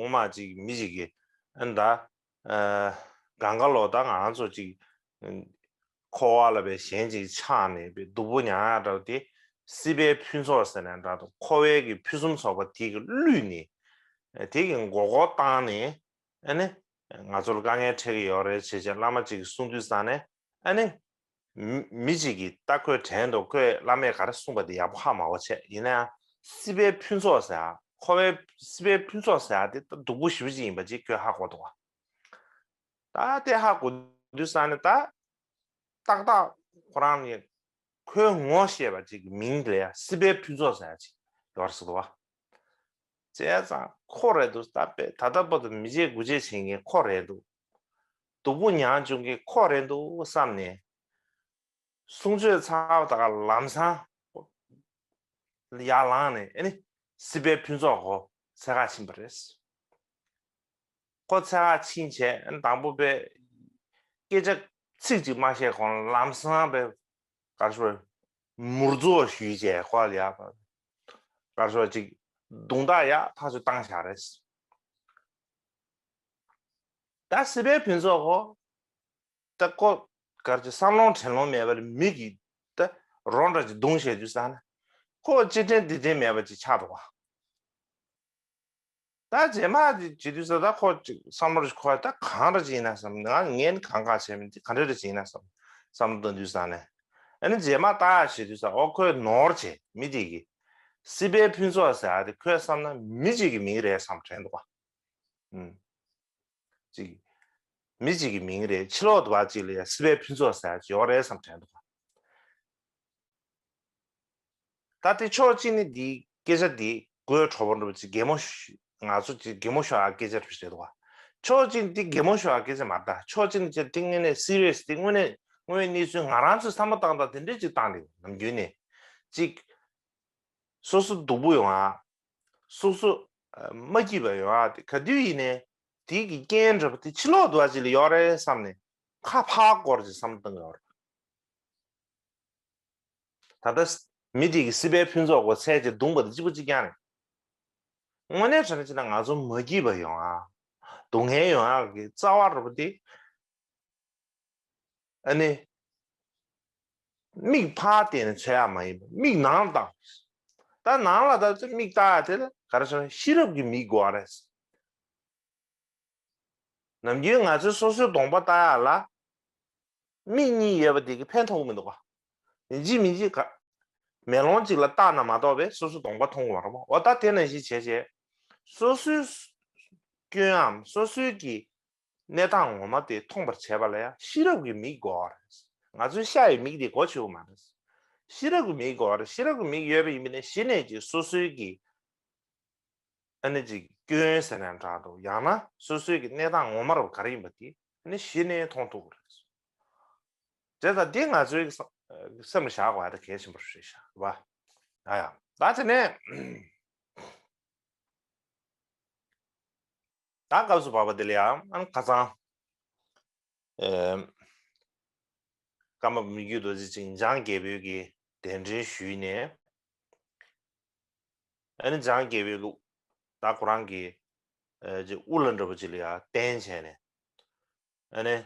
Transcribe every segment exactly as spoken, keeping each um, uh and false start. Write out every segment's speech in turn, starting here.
མ་ཅིག་མི་ཅིག་གིས་ཨ་ནི་ད་ཨ་གང་ག་ལོ་ད་ང་ཚོ་ཅིག་འཁོར་བ་ལ་བའི་ཞེན་ཅིག་ཆགས་ནས་བའི་སྡུག་པོ་མྱངས་ཡ་འདྲ་བོ་དེ་སྲིད་པའི་ཕུན་ཚོགས་ཟེར་ནས་འདྲ་འདུག་འཁོར་བའི་གི་ཕུན་སུམ་ཚོགས་པ་དེ་གི་བསླུས་ནས་དེ་གི་མགོ་སྐོར་བཏང་ནས་ཨ་ནི་ང་ཚོ་ལ་དཀའ་ངལ་འཕྲད་ཀྱི་ཡོད་རེད་བྱས་བྱས་བླ་མ་ཅིག་གིས་གསུངས་དུས་ཙང་ནས། ཨ་ནི། མི་མི་གཅིག་གིས་ད་ཁོས་དྲན་འདུག་ཁོས་བླ་མས་ག་རེ་གསུངས་པ་དེ་ཡག་པོ་ཧ་མ་གོ་བྱས་ཡིན་ན་ཡང་སྲིད་པའི་ཕུན་ཚོགས་ཟེར་ཡ་འཁོར་བའི་སྲིད་པའི་ཕུན་ཚོགས་ཟེར་ཡ་དེ་ད་སྡུག་པོ་ཞེ་པོ་ཅིག་ཡིན་པ་ཅིག་ཁོས་ཧ་གོ་འདུག་བ། ད་དེ་ཧ་གོ་དུས་ཙང་ནས་ད་ཏག་ཏག་ཁོ་རང་ནས་ཁོས་ངོ་ཤེས་པ་ཅིག་གི་མིང་དེ་ལ་ཡ་སྲིད་པའི་ཕུན་ཚོགས་ཟེར་ཡ་ཅིག་ཡོད་རེད་ཟེར་འདུག་བ། བྱས་ཙང་ཁོ་རེད་འདུག་ད་དཔེ་ད་ལྟ་བར་དུ་མི་བརྗེད་དགུ་བརྗེད་བྱེད་མཁན་ཁོ་རེད་འདུག་སྡུག་པོ་མྱངས་བྱུང་མཁན་ཁོ་རེད་འདུག་བསམ་ནས། གསུང་ཆོས་ཚར་བ་དང་ལམ་སང་ཡར་ལངས་ནས་ཨེ་ནི་སྲིད་པའི་ཕུན་ཚོགས་ཁོ་འཚོལ་ག་ཕྱིན་པ་རེད། ཁོ་འཚོལ་ག་ཕྱིན་བྱས་ཨེ་ནི་དང་པོ་པའི་སྐད་ཆ་ཚིག་གཅིག་མ་བཤད་གོང་ལམ་སང་པའི་ག་རེ་ཞུ་དགོས་རེད། མུར་རྫོགས་ཞུས་བྱས་ཁོ་ལ་ཡ་ག་རེ་ཞུ་དགོས་རེད། ཅིག་རྡུང་རྡེག་ཡ་ཐག་ཆོད་བཏང་བཞག་རེད། ད་སྲིད་པའི་ཕུན་ཚོགས་ཁོ། ད་ཁོ་གར་གྱི་བསམ་ལོང་དྲན་ལོང་མེད་པར་མི་གིས་ད་རོ་འདྲ་ཅིག་རྡུང་བྱས་དུས་ཙང་ན་ཁོ་ཅི་དྲན་འདི་དྲན་མེད་པ་ཅིག་ཆགས་འདུག་བ། ད་རྗེས་མ་ཅིག་བྱེད་དུས་ཙང་ད་ཁོ་ཅིག་བསམ་བློ་ཅིག་འཁོར་ད་གང་འདྲ་ཅིག་ཡིན་ན་བསམ་ང་ངས་ནི་གང་ག་བྱས་མིན་དེ་ག་འདྲ་འདྲ་ཅིག་ཡིན་ན་བསམ་བསམ་བློ་གཏོང་དུས་ཙང་ནས་ཨ་ནི་རྗེས་མ་ལྟ་ཡག་བྱེད་དུས་ཙང་ཨོ་ཁོས་ནོར་བྱས་མི་དེ་གིས་སྲིད་པའི་ཕུན་ཚོགས་ཟེར་ཡ་དེ་ཁོས་བསམ་ན་མི་གཅིག་གི་མིང་རེད་བསམ་དྲན་འདུག་བ། ཨུམ། ཅིག་མི་གཅིག་གི་མིང་རེད། ཕྱི་ལོགས་དུ་བ་ཅིག་ལ་ཡང་སྲིད་པའི་ཕུན་ཚོགས་ཟེར་ཡག་ཅིག་ཡོད་རེད་བསམ་དྲན་འདུག་ད་དེ་ཕྱོགས་གཅིག་ནས་འདིའི་སྐད་ཆ་འདི་གོས་གྲོགས་པོ་འདྲ་པོ་ཅིག་གད་མོ་ཤོར་ང་ཚོ་ཅིག་གད་མོ་ཤོར་ཡག་སྐད་ཆ་འདྲ་པོ་ཞིག་རེད་འདུག་བ། ཕྱོགས་གཅིག་ནས་འདི་གད་མོ་ཤོར་ཡག་སྐད་ཆ་མ་རེད་ད། ཕྱོགས་གཅིག་ནས་ཅིག་དེ་དངོས་གནས་སི་རི་ཡས་དེ་དངོས་གནས་དངོས་ཡོད་གནས་ཚུལ་ང་རང་ཚོས་བསམ་བློ་བཏང་དང་དེ་འདྲས་ཅིག་བཏང་འདུག་ནམ་རྒྱུན་ནས་ཅིག་སོ་སོ་སྡུག་པོ་ཡོང་ཡག་སོ་སོ་མ་སྐྱིད་པ་ཡོང་ཡག་དེ་ག་དུས་ཡིན་ནའི་དེ་གི་རྐྱེན་འདྲ་པོ་དེ་ཕྱི་ལོགས་དུ་བ་ཅིག་ལ་ཡོད་རེད་བསམ་ནས་ཁ་ཕར་སྐོར་ཅིག་བསམ་བློ་གཏོང་གི་ཡོད་རེད། ད་ལྟ་མི་དེ་གི་སྲིད་པའི་ཕུན་ཚོགས་སྒོ་འཚོལ་ཅིག་བརྡུངས་པ་དེ་གཅིག་པ་གཅིག་རྐྱང་རེད། དངོས་གནས་དྲང་གནས་བྱས་ན་ང་ཚོ་མ་སྐྱིད་པ་ཡོང་ཡག་སྡུག་བསྔལ་ཡོང་ཡག་གི་རྩ་བ་འདྲ་པོ་དེ། ཨ་ནི། མིག་ཕར་བལྟས་ནས་འཚོལ་ཡག་མ་ཡིན་པ་མིག་ནང་ལ་བལྟ། ད་ནང་ལ་བལྟ་ཚེ་མིག་བལྟ་ཡག་དེ་ལ་ག་རེ་ཟེར་ན་ཤེས་རབ་ཀྱི་མིག་དགོས་པ་རེད། ནམ་རྒྱུན་ང་ཚོས་སོ་སོའི་གདོང་པ་བལྟ་ཡག་ལ། མིག་གཉིས་ཡོད་པ་དེ་གིས་ཕན་ཐོགས་ཀྱི་མི་འདུག་ག་ཡིན་གཅིག་མིན་གཅིག་ག་མེ་ལོང་གཅིག་ལ་བལྟས་ན་མ་གཏོགས་པའི་སོ་སོའི་གདོང་པ་མཐོང་གི་མ་རེད་པ། འོ་ད་དེ་ནང་བཞིན་བྱས་བྱས། སོ་སོའི་སྐྱོན་འམ་སོ་སོའི་གི་གནས་སྟངས་ངོ་མ་དེ་མཐོང་བར་བྱེད་པ་ལ་ཡང་ཤེས་རབ་ཀྱི་མིག་དགོས་པ་རེད། ང་ཚོའི་ཤ་ཡི་མིག་དེ་གོ་ཆོད་པ་མ་རེད། ཤེས་རབ་ཀྱི་མིག་དགོས་པ་རེད། ཤེས་རབ་ཀྱི་མིག་ཡོད་པ་ཡིན་པ་ནི་གཞི་ནས་ཀྱི་སོ་སོའི་གི་ཨ་ནི་ཅིག་སྐྱོན་ཟེར་ནའང་འདྲ་འདུག་ཡང་ན་སོ་སོའི་གི་གནས་སྟངས་ངོ་མ་རུ་ག་རེ་ཡིན་པ་དེ་ཨ་ནི་གཞི་ནས་མཐོང་ཐུབ་ཀྱི་རེད། དེ་ལྟར་འདི་ང་ཚོའི་གི་སེམས་ལ་བཞག་དགོས་ཡ་དེ་གལ་ཆེན་པོ་རེད་ཤག་བ། ཡ་ཡ། ད་དེ་ནས་ད་སྐབས་སུ་བབ་པ་དེ་ལ་ཡང་ཨ་ནི་ཁ་སང་། ཨེ། ཀརྨ་པ་མི་བསྐྱོད་རྡོ་རྗེ་ཅིག་འཇང་རྒྱལ་པོའི་གི་གདན་འདྲེན་ཞུས་ནས། ཨ་ནི་འཇང་རྒྱལ་པོའི་གི་ད་ཁོ་རང་གི་ཨེ་ཅིག་དབུ་བླ་འདྲ་པོ་ཅིག་ལ་ཡང་བསྟེན་བྱས་ནས། ཨ་ནི་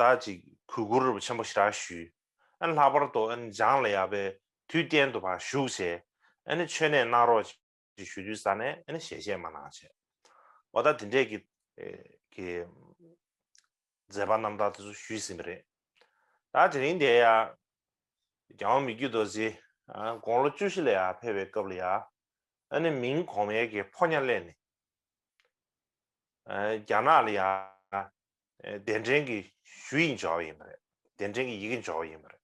ད་ཅིག་གུས་བཀུར་ཆེན་པོ་ཞེ་དྲག་ཞུས། ཨ་ནི་ལྷག་པར་དུ་ཨ་ནི་འཇང་ལ་ཡང་པའི་དུས་གཏན་དུ་ཕར་བཞུགས་བྱས་ཨ་ནི་མཆོད་གནས་གནང་རོགས་ཞུ་དུས་ཙ་ནས་ཨ་ནི་ཞལ་བཞེས་མ་གནང་བྱས། འོ་ད་དེ་འདྲས་ཀྱི་ཀྱི་མཛད་པ་རྣམ་ཐར་དེ་ཚོ་ཞུས་ཟིན་པ་རེད། ད་དེ་རིང་དེ་ཡང་རྒྱལ་དབང་མི་བསྐྱོད་རྡོ་རྗེ་དགུང་ལོ་བཅུ་བཞི་ལ་ཡང་ཕེབས་པའི་སྐབས་ལ་ཡང་ཨ་ནི་མིང་གོང་མའི་གི་ཕོ་ཉ་སླེབས་ནས། རྒྱ་ནག་ལ་ཡང་གདན་འདྲེན་གྱི་ཞུ་ཡིག་འབྱོར་བ་ཡིན་པ་རེད། གདན་འདྲེན་གྱི་ཡི་གེ་འབྱོར་བ་ཡིན་པ་རེད།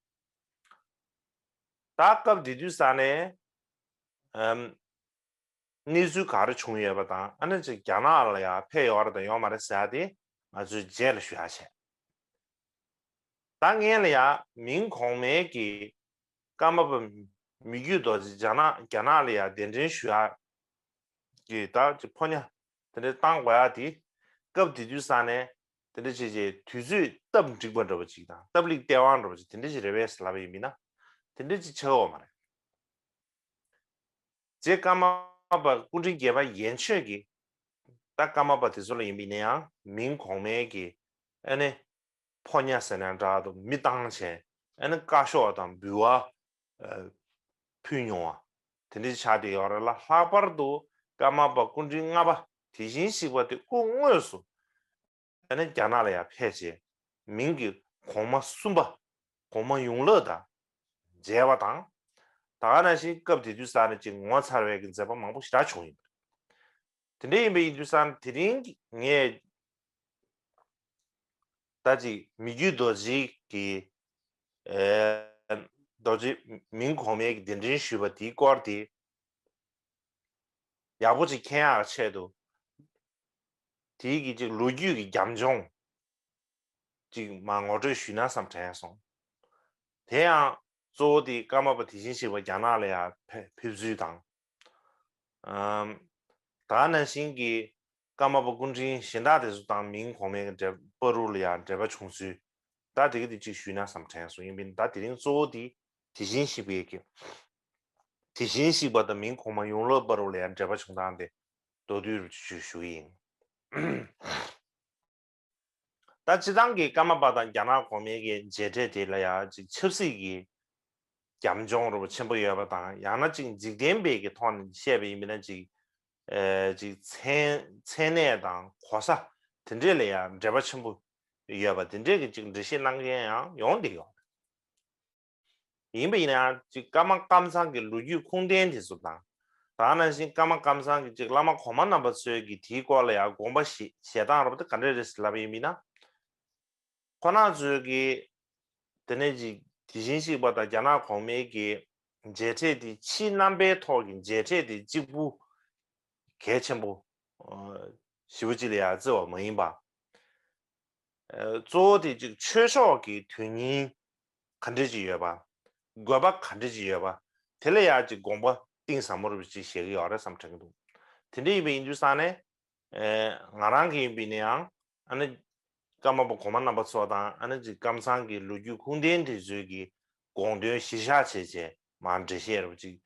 ད་སྐབས་དེ་དུས་ཙ་ནས་གནས་ཚུལ་ག་རེ་བྱུང་ཡོད་པ་དང་ཨ་ནི་ཅིག་རྒྱ་ནག་ལ་ཡང་ཕེབས་ཡོད་རེད་དང་ཡོད་མ་རེད་ཟེར་ཡ་དེ་ང་ཚོས་རྗེས་ལ་ཞུ་ཡ་བྱས། ད་སྔོན་ལ་ཡང་མིང་གོང་མའི་གི་ཀརྨ་པ་མི་བསྐྱོད་རྡོ་རྗེ་རྒྱ་ནག་རྒྱ་ནག་ལ་ཡང་གདན་འདྲེན་ཞུ་ཡག་གི་ད་ཅིག་ཕོ་ཉ་དེ་འདྲ་བཏང་དགོས་ཡག་དེ་སྐབས་དེ་དུས་ཙ་ནས་དེ་འདྲ་བྱས་རྗེས་དུས་ཚོད་སྟབས་འགྲིག་པ་འདྲ་པོ་ཅིག་དང་སྟབས་ལེགས་སྟེས་དབང་འདྲ་པོ་ཅིག་དེ་འདྲ་ཅིག་རེད་པས་ལབ་པ་ཡིན་མིན་ན་དེ་འདྲ་ཅིག་ཆགས་ཡོད་མ་རེད། རྗེ་ཀརྨ་ པ་སྐུ་ཕྲེང་བརྒྱད་པ་ཡན་ཆོད་ཀྱི་ད་ཀརྨ་པ་དེ་ཚོ་ལ་ཡིན་པ་ཡིན་ན་ཡང་མིང་གོང་མའི་གི་ཨ་ནི་ཕོ་ཉ་ཟེར་ན་འདྲ་འདུག་མི་བཏང་བྱས་ཨ་ནི་བཀའ་ཤོག་དང་འབུལ་བ་ཕུལ་མྱོང་བ་དེ་འདྲ་ཆགས་བསྡད་ཡོད་རེད་ལ། ལྷག་པར་དུ་ཀརྨ་པ་སྐུ་ཕྲེང་ལྔ་པ་དེ་བཞིན་གཤེགས་པ་དེ་སྐུ་དངོས་སུ་ཨ་ནི་རྒྱ་ནག་ལ་ཡང་ཕེབས་བྱས་མིང་གི་གོང་མ་གསུམ་པ་གོང་མ་ཡོངས་ལུགས་དང་མཇལ་བ་དང་། ད་ག་ནང་བཞིན་སྐབས་དེ་དུས་ས་ནས་ཅིག་ངོ་མཚར་བའི་གི་མཛད་པ་མང་པོ་ཞེ་དྲག་བྱུང་ཡོད་པ་རེད། དེ་འདྲ་ཡིན་པ་ཡིན་དུས་ས་ནས་དེ་རིང་གི་ངས་ད་ཅིག་མི་བརྒྱུད་རྡོ་རྗེ་གི་ཨེ་རྡོ་རྗེ་མིང་གོང་མའི་གི་གདན་འདྲེན་ཞུས་པ་དེའི་སྐོར་དེ་ཡག་པོ་ཅིག་མཁྱེན་ཡག་ཆེད་དུ་དེའི་གི་ཅིག་ལོ་རྒྱུས་ཀྱི་རྒྱབ་ལྗོངས་ཅིག་མར་ངོ་སྤྲོད་ཞུས་ན་བསམ་དྲན་སོང་། དེ་ཡང་གཙོ་བོ་དེ་ཀརྨ་པ་དེ་བཞིན་གཤེགས་པ་རྒྱ་ནག་ལ་ཡང་ཕེབས་ཕེབས་ཚུལ་དང་། ཨམ། ད་ནང་བཞིན་གྱི་ཀརྨ་པ་སྐུ་ཕྲེང་གཞན་དག་དེ་ཚོ་དང་མིང་གོང་མའི་འབྲེལ་བ་རུ་ལ་ཡང་འབྲེལ་བ་བྱུང་ཚུལ། ད་དེ་ག་དེ་གཅིག་ཞུས་ན་བསམ་དྲན་སོང་། ཡིན་པས་ད་དེ་རིང་གཙོ་བོ་དེ་དེ་བཞིན་གཤེགས་པའི་གི་དེ་བཞིན་གཤེགས་པ་དང་མིང་གོང་མ་ཡོངས་ལུགས་བར་རུ་ལ་ཡང་འབྲེལ་བ་བྱུང་སྟངས་དེ་མདོར་བསྡུས་རུ་ཞུ་ཞུ་གི་ཡིན། ད་སྤྱི་བཏང་གི་ཀརྨ་པ་དང་རྒྱ་ནག་གོང་མའི་གི་མཇལ་འཕྲད་དེ་ལ་ཡང་ཅིག་ཆབ་སྲིད་ཀྱི་རྒྱབ་ལྗོངས་རོབ་ཆེན་པོ་ཡོད་པ་དང་། ཡང་ན་ཅིག་འཇིག་རྟེན་པའི་གི་ཐོག་ནས་བཤད་པ་ཡིན་པ་ན་ཅིག་ཨེ་ཅིག་མཚན་མཚན་གནས་དང་གོ་ས་དེ་འདྲས་ལ་ཡང་འབྲེལ་བ་ཆེན་པོ་ཡོད་པ་དེ་འདྲས་ཀྱི་ཅིག་འགྲེལ་བཤད་གནང་མཁན་ཡང་ཡོང་བསྡད་ཡོད། ཡིན་པ་ཡིན་ན་ཡང་ཅིག་ཀརྨ་ཀམ་ཚང་གི་ལོ་རྒྱུས་ཁུངས་ལྡན་དེ་ཚོ་དང་། ད་ག་ནང་བཞིན་ཀརྨ་ཀམ་ཚང་གི་ཅིག་བླ་མ་གོང་མ་རྣམ་པ་ཚོའི་གི་དེའི་སྐོར་ལ་ཡང་དགོངས་པ་བཞེས་བཞེས་སྟངས་རོབ་དེ་ག་འདྲས་རེད་ཟེར་ལབ་པ་ཡིན་པ་ཡིན་ན། ཁོ་རང་ཚོའི་གི་དེ་ནས་ཅིག་དེ་བཞིན་གཤེགས་པ་དང་རྒྱ་ནག་གོང་མའི་གི་མཇལ་འཕྲད་དེ་ཕྱིའི་རྣམ་པའི་ཐོག་གི་མཇལ་འཕྲད་དེ་གཅིག་པུ་གལ་ཆེན་པོ་ཞེ་པོ་ཅིག་ལ་ཡང་བརྩི་བ་མ་ཡིན་པ། གཙོ་བོ་དེ་ཅིག་ཆོས་ཕྱོགས་ཀྱི་དོན་སྙིང་ག་འདྲ་ཅིག་ཡོད་པ། དགོས་པ་ག་འདྲ་ཅིག་ཡོད་པ། དེ་ལ་ཡང་ཅིག་དགོངས་པ་གཏིང་ཟབ་མོ་རུ་ཅིག་བཞེས་ཀྱི་ཡོད་རེད་བསམ་དྲན་གྱི་འདུག་དེ་འདྲ་ཡིན་པ་ཡིན་དུས་ཙང་ནས། ཨེ། ང་རང་གི་ཡིན་པ་ཡིན་ན་ཡང་ཨ་ནི་ཀརྨ་པ་གོང་མ་རྣམ་པ་ཚོ་དང་ཨ་ནི་ཅིག་ཀམ་ཚང་གི་ལོ་རྒྱུས་ཁུངས་ལྡན་དེ་ཚོའི་གི་དགོངས་དོན་གཞིར་བཞག་བྱས་བྱས་མར་འགྲེལ་བཤད་རུ་ཅིག་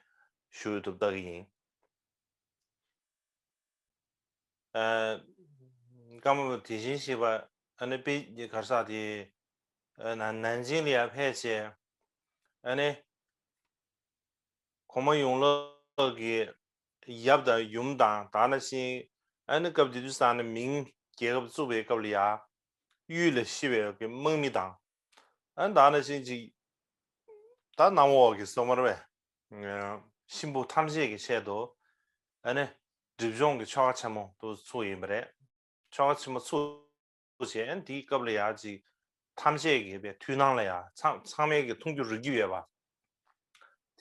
ཞུ་ཐུབ་ལྟ་གི་ཡིན། ཨ། ཀརྨ་པ་དེ་བཞིན་གཤེགས་པ་ཨ་ནི་དཔེ་གར་ས་དེ་ཨ་ན་ནན་ཅིང་ལ་ཡར་ཕེབས་བྱས་ཨ་ནི། གོང་མ་ཡོངས་ལུགས་ཀྱི་ཡབ་དང་ཡུམ་དང་ད་ནང་བཞིན་ཨ་ནི་སྐབས་དེ་དུས་ས་ནས་མིང་རྒྱལ་ཁབ་བཙུགས་པའི་སྐབས་ལ་ཡ་གཡུལ་ལས་ཤི་བའི་གི་དམག་མི་དང་ཨ་ནི་ད་ནང་བཞིན་ཅིག་ད་གནམ་འོག་གི་སོ་མར་བས་གཤིན་པོ་ཐམས་ཅད་ཀྱི་ཆེད་དུ་ཨ་ནི་སྒྲིབ་སྦྱོང་གི་ཆོ་ག་ཆེན་མོ་དུ་ཚུགས་ཡིན་པ་རེད། ཆོ་ག་ཆེན་མོ་ཚུགས་བྱས་དེའི་སྐབས་ལ་ཡ་ཅིག་ཐམས་ཅད་ཀྱི་བའི་མཐུན་སྣང་ལ་ཡ་ཚང་ཚང་མས་ཀྱི་མཐོང་རྒྱུ་རིག་རྒྱུ་ཡོད་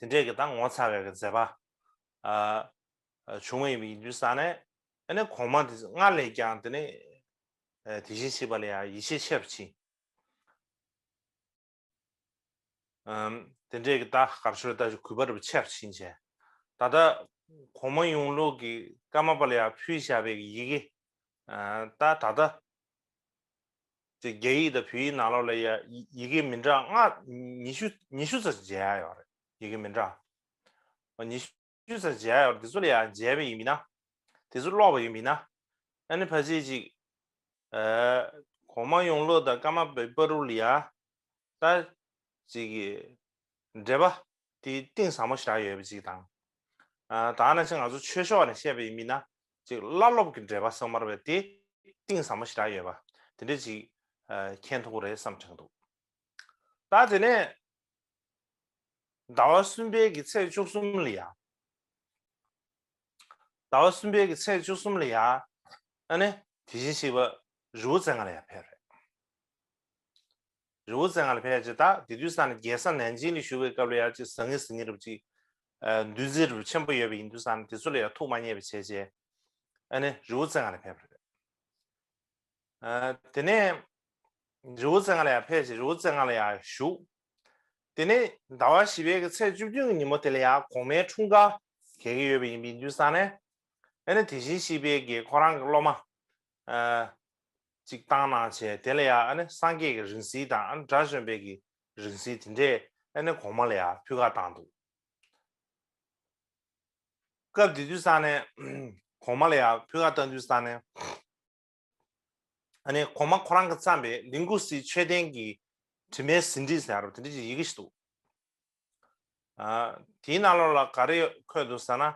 པ། དེ་འདྲས་ཀྱི་ད་ངོ་མཚར་བའི་གི་མཛད་པ་ཨ་ཨ་བྱུང་བ་ཡིན་པ་ཡིན་དུས་ས་ནས་ཨ་ནི་གོང་མ་དེ་སྔར་ལས་ཀྱང་དེ་ནས་ཨ་དེ་བཞིན་གཤེགས་པ་ལ་ཡ་ཡིད་ཆེས་ཆེ་རུ་ཕྱིན། ཨམ། དེ་འདྲས་ཀྱི་ད་གར་ཤོར་ད་ཅིག་གུས་པ་རུ་ཆེ་རུ་ཕྱིན་བྱས། ད་ལྟ་གོང་མ་ཡོངས་ལུགས་ཀྱི་ཀརྨ་པ་ལ་ཡ་ཕུལ་བཞག་པའི་གི་ཡི་གེ་ཨ་ད་ད་ལྟ་ཅིག་རྒྱ་ཡིག་དང་བོད་ཡིག་ནང་ལོགས་ལ་ཡ་ཡི་གེ་མི་འདྲ་ལྔ་ཉི་ཤུ་ཉི་ཤུ་ཙམ་མཇལ་ཡ་ཡོད་རེད། ཡི་གེ་མི་འདྲ་ཉི་ཤུ་ཙམ་མཇལ་ཡ་ཡོད་རེད། དེ་ཚོ་ལ་ཡ་མཇལ་བ་ཡིན་མིན་ན་དེ་ཚོ་ཀློག་པ་ཡིན་མིན་ན་ཨ་ནི་ཕལ་ཆེར་ཅིག་ཨ་གོང་མ་ཡོངས་ལུགས་དང་ཀརྨ་པའི་བར་དུ་ལ་ཡ་ད་ཅིག་གི་འབྲེལ་བ་དེ་གཏིང་ཟབ་མོ་ཞིག་རག་ཡོད་པ་ཅིག་དང་། ཨ་ད་ནང་བཞིན་ང་ཚོ་ཆོས་ཕྱོགས་ནས་བཤད་པ་ཡིན་མིན་ན་ཅིག་བླ་སློབ་ཀྱི་འབྲེལ་བ་ཟེར་མ་རེད་པས། དེ་གཏིང་ཟབ་མོ་ཞིག་རག་ཡོད་པ་དེ་འདྲ་ཅིག་ཨ་མཁྱེན་ཐུབ་ཀྱི་རེད་བསམ་དྲན་འདུག་ད་དེ་ནས་ཟླ་བ་གསུམ་པའི་གི་ཚེས་བཅུ་གསུམ་ལ་ཡ། ཟླ་བ་གསུམ་པའི་གི་ཚེས་བཅུ་གསུམ་ལ་ཡ། ཨ་ནི་དེ་བཞིན་གཤེགས་པ་རི་བོ་རྩེ་ལྔ་ལ་ཡ་ཕེབས་རེད། རི་བོ་རྩེ་ལྔ་ལ་ཕེབས་ཅིག་ད་དེ་དུས་ས་ནས་རྒྱལ་ས་ནན་ཅིང་ལ་བཞུགས་པའི་སྐབས་ལ་ཡ་ཅིག་ཟང་ངེ་ཟིང་ངེ་རུ་ཅིག་ཨ་འདུ་འཛི་རུ་ཆེན་པོ་ཡོད་པ་ཡིན་དུས་ས་ནས་དེ་ཚོ་ལ་ཡ་ཐུགས་མ་མཉེས་པ་བྱས་བྱས་ཨ་ནི་རི་བོ་རྩེ་ལྔ་ལ་ཕེབས་པ་རེད། ཨ་དེ་ནས་རི་བོ་རྩེ་ལྔ་ལ་ཡ་ཕེབས་ཤིང་རི་བོ་རྩེ་ལྔ་ལ་ཡ་བཞུགས། དེ་ནས་ཟླ་བ་བཞི་པའི་གི་ཚེས་བཅུ་བདུན་གྱི་ཉིན་མོ་དེ་ལ་ཡ་གོང་མའི་འཁྲུངས་སྐར་གྱེས་ཀྱི་ཡོད་པ་ཡིན་པ་ཡིན་དུས་ས་ནས་ཨ་ནི་དེ་བཞིན་གཤེགས་པའི་གི་ཁོ་རང་གི་སློབ་མ་ཨ་ཅིག་བཏང་གནང་བྱས། དེ་ལ་ཡ་ཨ་ནི་སངས་རྒྱས་ཀྱི་རིང་བསྲེལ་དང་ཨ་ནི་དགྲ་བཅོམ་པའི་གི་རིང་བསྲེལ་དེ་འདྲས་ཨ་ནི་གོང་མ་ལ་ཡ་ཕུལ་ཁ་བཏང་འདུག་སྐབས་དེ་དུས་ཙང་ནས་གོང་མ་ལ་ཡང་ཕུལ་ཁ་བཏང་དུས་ཙང་ནས། ཨ་ནི་གོང་མ་ཁོ་རང་གིས་བརྩམས་པའི་ལིང་གུ་སི་མཆོད་རྟེན་གྱི་དྲི་མའི་ཟིན་བྲིས་ཟེར་བ་དེ་འདྲ་ཅིག་ཡི་གེ་ཞིག་འདུག་ཨ། དེའི་ནང་ལོགས་ལ་ག་རེ་འཁོད་འདུག་ཟེར་ན།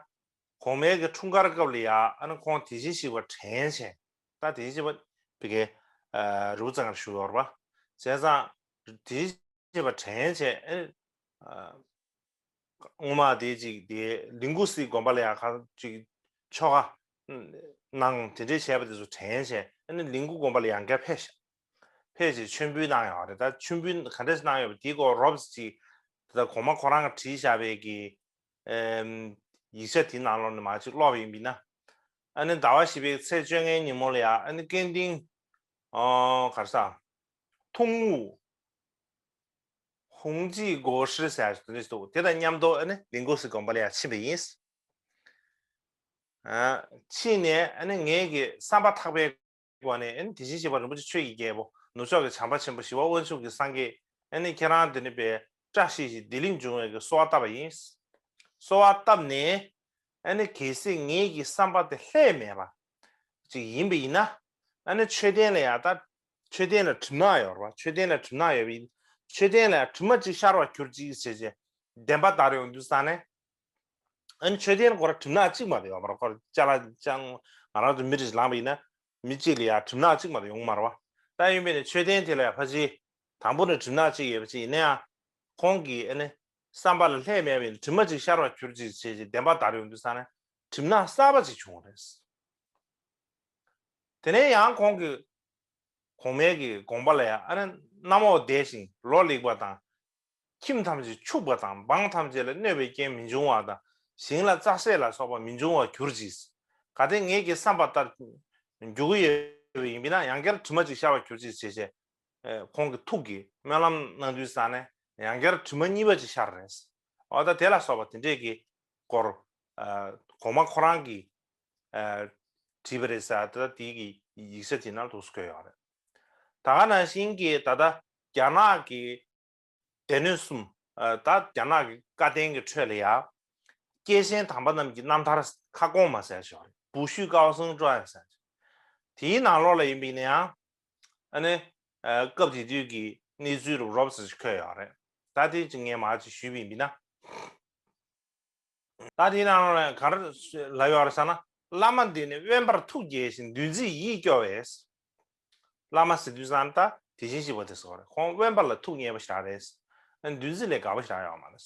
གོང་མའི་གི་འཁྲུངས་སྐར་སྐབས་ལ་ཡ་ཨ་ནི་ཁོང་དེ་བཞིན་གཤེགས་པ་དྲན་བྱས། ད་དེ་བཞིན་གཤེགས་པ་བི་གའི་རི་བོ་རྩེ་ལྔར་བཞུགས་ཡོད་རེད་པ། བྱས་ཙང་དེ་བཞིན་གཤེགས་པ་དྲན་བྱས། ཨ། སྔོན་མ་དེ་ཅིག་དེ་ལིང་གུ་སི་དགོན་པ་ལ་ཡང་ཁ་ཅིག་ཆོ་ག་གནང་དེ་འདྲས་བྱས་པ་དེ་ཚོ་དྲན་བྱས། ཨ་ནི་ལིང་གུ་དགོན་པ་ལ་ཡང་བསྐྱར་ཕེབས་ཤག་ཕེབས་བྱས་མཆོད་འབུལ་གནང་ཡོད་རེད། ད་མཆོད་འབུལ་ག་འདྲས་གནང་ཡོད་པ་དེའི་སྐོར་རོབ་ཙམ་ཅིག་ད་གོང་མ་ཁོ་རང་གིས་བྲིས་བཞག་པའི་གི་ཨེམ། ཡིག་ཆ་དེའི་ནང་ལོགས་ནས་མར་ཅིག་ཀློག་པ་ཡིན་པ་ཡིན་ན། ཨ་ནི་ཟླ་བ་བཞི་པའི་ཚེས་བཅོ་ལྔའི་ཉིན་མོ་ལ་ཡང་ཨ་ནི་ཀན་ཏིང་། ཨོ། ག་རེ་ཟ། ཐུང་ངུ། ཧུང་ཅི་གོ་ཧྲི་ཟེར་ཡག་དེ་འདྲ་ཞིག་འདུག་དེ་དང་མཉམ་དུ་ཨ་ནི་ལིང་གུ་སི་དགོན་པ་ལ་ཡང་ཕྱིན་པ་ཡིན། ཨ། ཕྱིན་ནས་ཨ་ནི་ངེད་ཀྱི་བསམ་པ་ཐག་པའི་སྒོ་ནས་ཨ་ནི་དེ་བཞིན་གཤེགས་པ་རིན་པོ་ཆེ་ཆོས་ཀྱི་རྒྱལ་པོ་ནུབ་ཕྱོགས་ཀྱི་བྱམས་པ་ཆེན་པོ་ཞི་བ་དབང་ཕྱུག་གི་སངས་རྒྱས། ཨ་ནི་ཁྱེད་རང་འདི་ནས་པའི་བཀྲ་ཤིས་ཤིག་བདེ་ལེགས་འབྱུང་བའི་གི་གསོལ་བ་བཏབ་པ་ཡིན། གསོལ་བ་བཏབ་ནས་ཨ་ནི་གལ་སྲིད་ངེད་ཀྱི་བསམ་པ་དེ་ལྷད་མེད་པ་ཅིག་ཡིན་པ་ཡིན་ན། ཨ་ནི་མཆོད་རྟེན་ལ་ཡང་ད། མཆོད་རྟེན་ལ་གྲིབ་ནག་ཡོད་རེད་པ། མཆོད་རྟེན་ལ་གྲིབ་ནག་ཡོད་པ་ཡིན། མཆོད་རྟེན་ལ་ཡང་གྲིབ་མ་གཅིག་ཤར་བར་གྱུར་ཅིག་ཟེར་བྱས་བདེན་པ་བདར་ཡོང་དུས་ཙང་ནས། ཨ་ནི་མཆོད་རྟེན་སྐོར་གྲིབ་ནག་གཅིག་མ་གཏོགས་ཡོད་མ་རེད། ཁོ་ཅ་ལག་ཅང་ང་རང་ཚོ་མི་རིགས་ལངས་པ་ཡིན་ན། མི་གཅིག་ལ་ཡང་གྲིབ་ནག་གཅིག་མ་གཏོགས་ཡོང་མ་རེད་པ། ད་ཡིན་པས་ན་མཆོད་རྟེན་དེ་ལ་ཡང་ཕལ་ཆེར་དང་པོ་ནས་གྲིབ་ནག་གཅིག་ཡོད་པ་ཅིག་ཡིན་ན་ཡང་། ཁོང་གིས་ཨ་ནི་བསམ་པ་ལ་ལྷད་མེད་པའི་གྲིབ་མ་གཅིག་ཤར་བར་གྱུར་ཅིག་བྱས་ཅིག་བདེན་པ་བདར་ཡོང་དུས་ཙང་ནས་གྲིབ་ནག་གསར་པ་ཅིག་བྱུང་བ་རེད། དེ་ནས་ཡང་ཁོང་གིས་གོང་མའི་གི་དགོངས་པ་ལ་ཡང་ཨ་ནི་གནམ་འོག་བདེ་ཞིང་ལོ་ལེགས་པ་དང་། ཁྱིམ་ཐམས་ཅད་ཕྱུག་པ་དང་འབངས་ཐམས་ཅད་ལ་གནོད་པའི་རྐྱེན་མི་འབྱུང་བ་དང་། ཞིང་ལ་རྩྭ་ཟས་ལ་སོགས་པ་མི་འབྱུང་བར་གྱུར་ཅིག་གལ་ཏེ་ངེད་ཀྱི་བསམ་པ་ལྟར་འགྱུར་གྱི་ཡོད་པ་ཡིན་པས་ན་ཡང་བསྐྱར་གྲིབ་མ་ཅིག་ཤར་བར་གྱུར་ཅིག་ཞེས་བྱས། ཁོང་གི་ཐུགས་ཀྱིས་སྨོན་ལམ་གནང་དུས་ཙང་ནས་ཡང་བསྐྱར་གྲིབ་མ་གཉིས་པ་ཅིག་ཤར་རེད། འོ་ད་དེ་ལ་སོགས་པ་དེ་འདྲས་ཀྱི་སྐོར། གོང་མ་ཁོ་རང་གིས་བྲིས་པ་རེད་ཟེར། ད་དེའི་གི་ཡིག་ཆ་དེ་ནང་ལ་འདུག་སེ་བཀོད་ཡོད་རེད། ད་ག་ནང་བཞིན་གྱི་ད་ལྟ་རྒྱ་ནག་གི་སྡེ་སྣོད་གསུམ། ད་རྒྱ་ནག་གི་བཀའ་བསྟན་གྱི་ཁྲོད་ལ་ཡང་། སྐྱེས་ཆེན་དམ་པ་རྣམས་ཀྱི་རྣམ་ཐར་ཁ་སྐོང་མ་ཟེར་ཞིག་ཡོད་རེད། 不朽高僧传ཟེར། དེའི་ནང་ལོགས་ལ་ཡིན་པ་ཡིན་ན་ཡང་། ཨ་ནི། སྐབས་དེ་དུས་ཀྱི་གནས་ཚུལ་རུ་རོབ་ཙམ་ཞིག་འཁོད་ཡོད་རེད། ད་དེ་ཅིག་ངས་མར་ཅིག་ཞུས་པ་ཡིན་པ་ཡིན་ན། ད་དེའི་ནང་ལ་ག་རེ་ལབ་ཡོད་རེད་ཟེར་ན། བླ་མ་འདི་ནི་དབེན་པར་ཐུགས་དགྱེས་ཤིང་འདུ་འཛིས་ཡིད་སྐྱོ་བས། བླ་མ་ཟེར་དུས་ཙང་ད་དེ་བཞིན་གཤེགས་པ་དེ་ཟེར་བ་རེད། ཁོང་དབེན་པ་ལ་ཐུགས་མཉེས་པ་ཞིག་རེད། འདུ་འཛི་ལས་དགའ་བ་ཞིག་ཡོད་མ་རེད།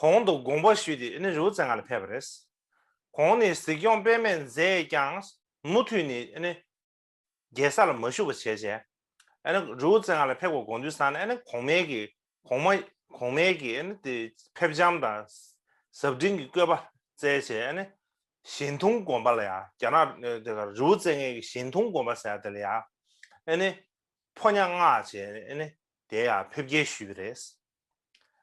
གོང་དུ་དགོངས་པ་ཞུས་ཏེ་ནི་རི་བོ་རྩེ་ལྔ་ལ་ཕེབས་པ་རེད། གོང་ནས་གཟིགས་སྐྱོང་དཔེ་མེད་མཛད་ཀྱང་མུ་མཐུད་ནས་ནི། རྒྱལ་ས་ལ་མ་བཞུགས་པ་བྱས་བྱས། ཨ་ནི་རི་བོ་རྩེ་ལྔ་ལ་ཕེབས་དགོས་དགོངས་དུས་ཙང་ནས་ཨ་ནི་གོང་མའི་གི་གོང་མ་གོང་མའི་གི་ཨ་ནི་དེ་ཕེབས་བྱམས་དང་ཟབ་འབྲིང་གི་བཀོད་པ་བསྩལ་བྱས། ཨ་ནི་ཞལ་མཐོང་དགོན་པ་ལ་ཡང་རྒྱ་ནག་དེ་ག་རི་བོ་རྩེ་ལྔའི་གི་ཞལ་མཐོང་དགོན་པ་ཟེར་ཡ་དེ་ལ་ཡང་ཨ་ནི་ཕོ་ཉ་མངགས་བྱས་ཨ་ནི་དེ་ཡང་ཕེབས་སྐྱེལ་ཞུས་པ་རེད།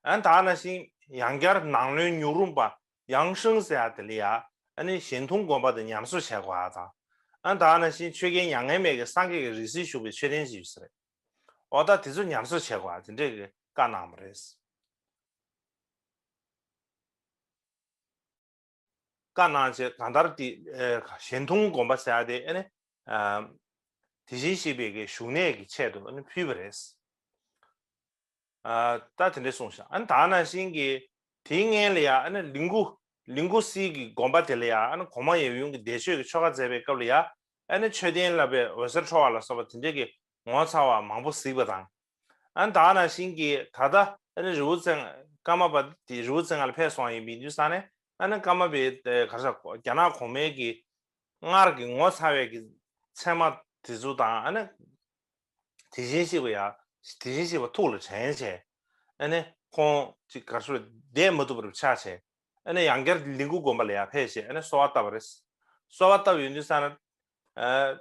ཨ་ནི་ད་ནང་བཞིན་ཡང་བསྐྱར་ནང་བློན་ཉུག་རུམ་པ་ཡང་ཧྲིང་ཟེར་ཡ་དེ་ལ་ཡང་ཨ་ནི་ཞལ་མཐོང་དགོན་པ་དེ་ཉམས་གསོ་བྱེད་དགོས་ཡ་དང་། ཨ་ནི་ད་ནང་བཞིན་ཆོས་རྒྱལ་མྱ་ངན་མེད་ཀྱི་སངས་རྒྱས་ཀྱི་རིང་བསྲེལ་བཞུགས་པའི་མཆོད་རྟེན་ཅིག་ཡོད་ས་རེད། འོ་ད་དེ་ཚོ་ཉམས་གསོ་བྱེད་དགོས་ཡ་དེ་འདྲས་ཀྱི་བཀའ་གནང་བ་རེད། བཀའ་གནང་བྱས་གང་ལྟར་དེ་ཞལ་མཐོང་དགོན་པ་ཟེར་ཡ་དེ་ཨ་ནི་དེ་བཞིན་གཤེགས་པའི་གི་བཞུགས་གནས་ཀྱི་ཆེད་དུ་ཨ་ནི་ཕུལ་བ་རེད། ཨ། ད་དེ་འདྲས་གསུངས་ཤག་ཨ་ནི་ད་ནང་བཞིན་གྱི་དེའི་སྔོན་ལ་ཡང་ཨ་ནི་ལིང་གུ་ལིང་གུ་སི་གི་དགོན་པ་དེ་ལ་ཡང་ཨ་ནི་གོང་མ་ཡབ་ཡུམ་གྱི་འདས་མཆོད་ཀྱི་ཆོ་ག་མཛད་པའི་སྐབས་ལ་ཡང་ཨ་ནི་མཆོད་རྟེན་ལ་པའི་འོད་ཟེར་འཕྲོ་བ་ལ་སོགས་པ་དེ་འདྲས་ཀྱི་ངོ་མཚར་བ་མང་པོ་གཟིགས་པ་དང་། ཨ་ནི་ད་ནང་བཞིན་གྱི་ད་ལྟ་ཨ་ནི་རི་བོ་རྩེ་ཀརྨ་པ་དེ་རི་བོ་རྩེ་ལྔ་ལ་ཕེབས་སོང་ཡིན་པའི་དུས་ཙང་ནས་ཨ་ནི་ཀརྨ་པའི་ག་རེ་ཟེར་རྒྱ་ནག་གོང་མའི་གི་སྔར་གྱི་ངོ་མཚར་བའི་གི་མཚན་མ་དེ་ཚོ་དང་ཨ་ནི། དེ་བཞིན་གཤེགས་པ་ཡང་དེ་བཞིན་གཤེགས་པ་ཐུགས་ལ་དྲན་བྱས། ཨ་ནི་ཁོང་ཅིག་ག་རེ་ཟེར་བསྡད་མ་ཐུབ་པར་ཆགས་བྱས། ཨ་ནི་ཡང་བསྐྱར་ལིང་གུ་དགོན་པ་ལ་ཡང་ཕེབས་བྱས་ཨ་ནི་གསོལ་བ་བཏབ་པ་རེད། གསོལ་བ་བཏབ་ཡོང་དུས་ཙང་ན། ཨ།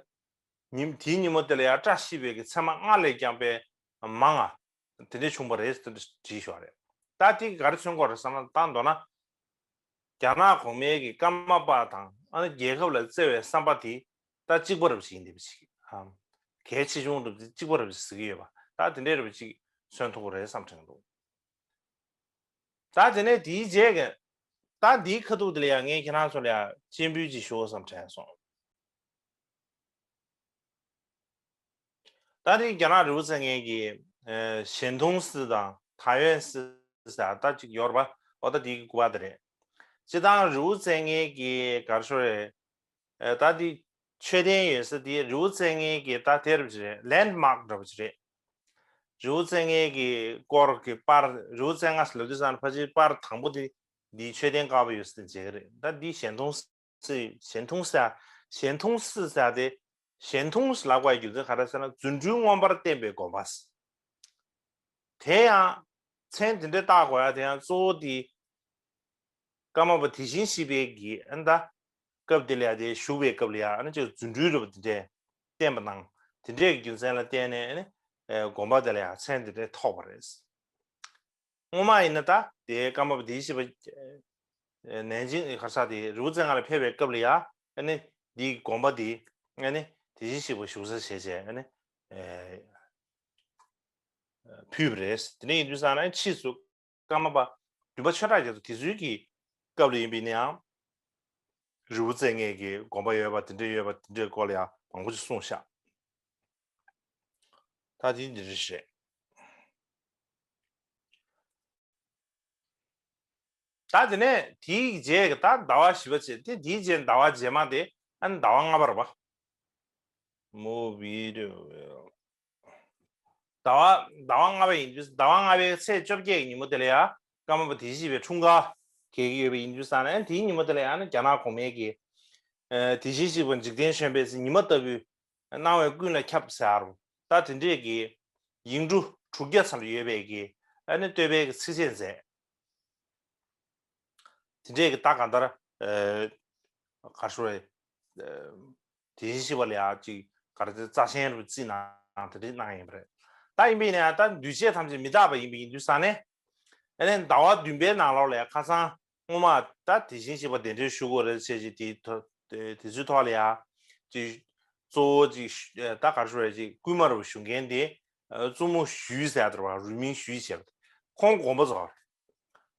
ཉིན་དེའི་ཉིན་མོ་དེ་ལ་ཡང་བཀྲ་ཤིས་པའི་གི་མཚན་མ་སྔར་ལས་ཀྱང་དཔེ་མང་ང་། དེ་འདྲ་བྱུང་བ་རེད་ཟེར་ནས་བྲིས་ཤག་རེད། ད་དེ་ག་རེ་མཚོན་གྱི་ཡོད་རེད་བསམ་ན་ད་མདོར་ན། རྒྱ་ནག་གོང་མའི་གི་ཀརྨ་པ་དང་ཨ་ནི་རྒྱལ་ཁབ་ལ་བརྩེ་བའི་བསམ་པ་དེ་ད་གཅིག་པ་རབ་ཞིག་ཡིན་འདི་པ་ཞིག་ཨ། གལ་ཆེ་ཆུང་རབ་ཅིག་གཅིག་པ་རབ་ཅིག་ཟེར་གྱི་ཡོད་པ་ད་དེ་འདྲའི་རབ་ཅིག་མཚོན་ཐུབ་ཀྱི་རེད་བསམ་དྲན་འདུག་ད་དེ་ནས་དེའི་རྗེས་ཀྱི་ ད་འདིའི་ཁ་ཐུག་དེ་ལ་ཡང་ངས་ཁྱེད་རང་ཚོ་ལ་ཡང་སྤྱན་འབུལ་ཅིག་ཞུ་དགོས་བསམ་དྲན་སོང་། ད་རེས་རྒྱ་ནག་རི་བོ་རྩེ་ལྔའི་གི་ཨ་ཞན་ཐུང་སི་དང་ཐའེ་ཝན་སི་ཟེར་ད་ཅིག་ཡོད་རེད་པ། འོ་ད་དེའི་སྐུ་པར་དེ་རེད། སྤྱིར་བཏང་རི་བོ་རྩེ་ལྔའི་གི་ག་རེ་ཞུ་རེད། ཨ་ད་དེ་མཆོད་རྟེན་ཡོད་ས་དེ་རི་བོ་རྩེ་ལྔའི་གི་ད་དེ་འདྲ་པོ་ཅིག་རེད། ལེན་མཱག་འདྲ་པོ་ཅིག་རེད། རི་བོ་རྩེ་ལྔའི་གི་སྐོར་གི་པར། རི་བོ་རྩེ་ལྔ་ཟེར་ལབ་དུས་ཙང་ཕལ་ཆེར་པར་དང་པོ་དེ་འདིའི་མཆོད་རྟེན་དཀར་པོ་ཡོད་ས་དེ་མཇལ་གི་རེད། ད་འདི་ཞན་ཐུང་སི། ཞན་ཐུང་སི། ཞན་ཐུང་སི་ཟེར་དེ། ཞན་ཐུང་སི་ལབ་དགོས་རྒྱུ་མཚན་ག་རེ་ཟེར་ན་རྫུ་འཕྲུལ་མངོན་པར་བསྟན་པའི་དགོན་པ། དེ་ཡང་མཚན་དེ་འདྲ་བཏགས་དགོས་ཡ་དེ་ཡང་གཙོ་བོ་དེ་ཀརྨ་པ་དེ་བཞིན་གཤེགས་པའི་གི་ཨ་ནི་ད་སྐབས་དེ་ལ་ཡ་དེ་བཞུགས་པའི་སྐབས་ལ་ཡ་ཨ་ནི་ཅིག་རྫུ་འཕྲུལ་འདྲ་པོ་དེ་འདྲས་བསྟན་པ་དང་དེ་འདྲས་ཀྱི་རྒྱུ་མཚན་ལ་བརྟེན་ནས་ཨ་ནི་ཨེ་དགོན་པ་དེ་ལ་ཡ་མཚན་དེ་འདྲས་ཐོགས་པ་རེད། སྔོན་མ་ཡིན་ན་ད་དེ་ཀརྨ་པ་དེ་བཞིན་གཤེགས་པ་ནན་ཅིང་གར་ས་དེ་རི་བོ་རྩེ་ལྔ་ལ་ཕེབས་པའི་སྐབས་ལ་ཡ་ཨ་ནི་འདིའི་དགོན་པ་དེ་ཨ་ནི་དེ་བཞིན་གཤེགས་པ་བཞུགས་ས་བྱས་བྱས་ཨ་ནི་ཨེ་ཕུལ་བ་རེད། དེ་འདྲ་ཡིན་དུས་ཙང་ན་ཕྱིས་སུ་ཀརྨ་པ་བདུན་པ་ཆོས་གྲགས་རྒྱ་མཚོ་དེ་ཚོའི་གི་སྐབས་ལ་ཡིན་པ་ཡིན་ན་ཡང་རི་བོ་རྩེ་ལྔའི་གི་དགོན་པ་ཡོད་པ་དེ་འདྲ་ཡོད་པ་དེ་འདྲའི་སྐོར་ལ་ཡང་མང་པོ་ཅིག་གསུངས་ཤག་ད་དེ་འདི་འདྲ་ཞིག་རེད། ད་དེ་ནས་དེའི་རྗེས་ཀྱི་ད་ཟླ་བ་བཞི་པ་བྱས་ཏེ་དེའི་རྗེས་ཟླ་བ་རྗེས་མ་དེ་ཨ་ནི་ཟླ་བ་ལྔ་པ་རེད་པ། མོ་བི་ཌི་ཡོ། ཟླ་བ་ཟླ་བ་ལྔ་པ་ཡིན་དུས་ཟླ་བ་ལྔ་པའི་ཚེས་བཅོ་བརྒྱད་ཀྱི་ཉིན་མོ་དེ་ལ་ཡ་ཀརྨ་པ་དེ་བཞིན་གཤེགས་པའི་འཁྲུངས་སྐར་གྱེས་ཀྱི་ཡོད་པ་ཡིན་དུས་ཙང་ནས་དེའི་ཉིན་མོ་དེ་ལ་ཡ་ནི་རྒྱ་ནག་གོང་མའི་གི་ཨ་དེ་བཞིན་གཤེགས་པ་འཇིག་རྟེན་བྱོན་པའི་ཚེ་ཉི་མ་ལྟ་བུའི་སྣང་བས་ཀུན་ལ་ཁྱབ་ཟེར་རོ། ད་དེ་འདྲས་ཀྱི་ཡིག་འབྲུ་དྲུག་བརྒྱ་ཙམ་ཡོད་པའི་གི་ཨ་ནི་བསྟོད་པའི་གི་ཚིགས་བཅད་མཛད། དེ་འདྲས་ཀྱི་ད་གང་ལྟར་ཨ་ག་རེ་ཞུ་རེད། ཨ་དེ་བཞིན་གཤེགས་པ་ལ་ཡང་ཅིག་ག་རེ་ཟེར་རྩ་ཆེན་རུ་བརྩིས་གནང་དེ་འདྲས་གནང་ཡིན་པ་རེད། ད་ཡིན་པས་ན་ཡང་ད་འདུས་བྱས་ཐམས་ཅད་མི་རྟག་པ་ཡིན་པ་ཡིན་དུས་ཙང་ནས། ཨ་ནི་ཟླ་བ་བདུན་པའི་ནང་ལོགས་ལ་ཡང་ཁ་སང་སྔོན་མ་ད་དེ་བཞིན་གཤེགས་པ་གདན་འདྲེན་ཞུ་དགོས་རེད་བྱས་ཀྱི་དེའི་ཐོག་དེ་ཚོའི་ཐོག་ལ་ཡང་ཅིག་གཙོ་བོ་ཅིག་ད་ག་རེ་ཞུ་རེད་ཅིག་སྐུལ་མ་རུ་ཞུ་མཁན་དེ་བཙུན་མོ་ཞུས་ཟེར་དེར་བ་རུས་མིང་ཞུས་བྱས་པ་ཁོང་དགོངས་པ་རྫོགས་རེད།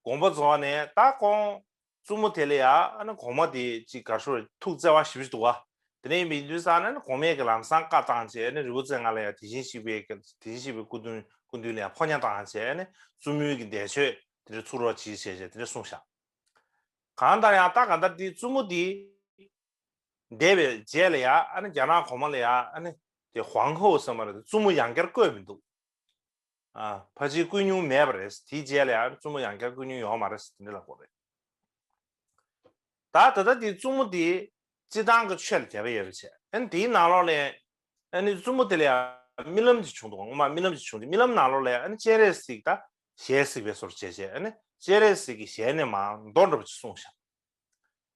དགོངས་པ་རྫོགས་ནས་ད་ཁོང་བཙུན་མོ་དེ་ལ་ཡང་ཨ་ནི་གོང་མ་དེ་ཅིག་ག་རེ་ཞུ་རེད་ཐུགས་བརྩེ་བ་ཞེ་པོ་ཅིག་འདུག་བ། དེ་ནས་ཡིན་པའི་དུས་ཙང་ནས་གོང་མས་ཀྱི་ལམ་སང་བཀའ་བཏང་བྱས་ཨ་ནི་རི་བོ་རྩེ་ལྔ་ལ་ཡང་དེ་བཞིན་གཤེགས་པའི་དེ་བཞིན་གཤེགས་པའི་སྐུ་མདུན་སྐུ་མདུན་ལ་ཡང་ཕོ་ཉ་བཏང་བྱས་ཨ་ནི་བཙུན་མོའི་གི་འདས་མཆོད་དེ་འདྲ་ཚུགས་རོགས་གྱིས་བྱས་བྱས་དེ་འདྲ་གསུངས་ཤག་གང་ལྟར་ཡང་ད་གང་ལྟར་དེ་བཙུན་མོ་དེ་འདས་པའི་རྗེས་ལ་ཡང་ཨ་ནི་རྒྱ་ནག་གོང་མ་ལ་ཡང་ཨ་ནི་དེ་ཧོང་ཧོ་ཟེར་བ་རེད་བཙུན་མོ་ཡང་བསྐྱར་བསྐོས་མི་འདུག་ཨ་ཕལ་ཆེར་བསྐོས་མྱོང་མེད་པ་རེད། དེའི་རྗེས་ལ་ཡང་བཙུན་མོ་ཡང་བསྐྱར་བསྐོས་མྱོང་ཡོད་མ་རེད་དེ་འདྲ་ལབ་དགོས་རེད། ད་ད་ལྟ་དེ་བཙུན་མོ་དེ་སྤྱིར་བཏང་གི་ཆོས་ལ་དད་པ་ཡོད་པ་བྱས་ཨ་ནི་དེའི་ནང་ལོགས་ལ་ཨ་ནི་བཙུན་མོ་དེ་ལ་ཡང་རྨི་ལམ་ཅིག་བྱུང་འདུག་སྔོན་མ་རྨི་ལམ་ཅིག་བྱུང་དུས་རྨི་ལམ་ནང་ལོགས་ལ་ཨ་ནི་སྤྱན་རས་གཟིགས་ད་ཞལ་གཟིགས་པའི་བཟོ་འདྲ་བྱས་བྱས་ཨ་ནི་སྤྱན་རས་གཟིགས་ཀྱི་ཞལ་ནས་མར་མདོ་འདྲ་པོ་ཅིག་གསུངས་ཤག་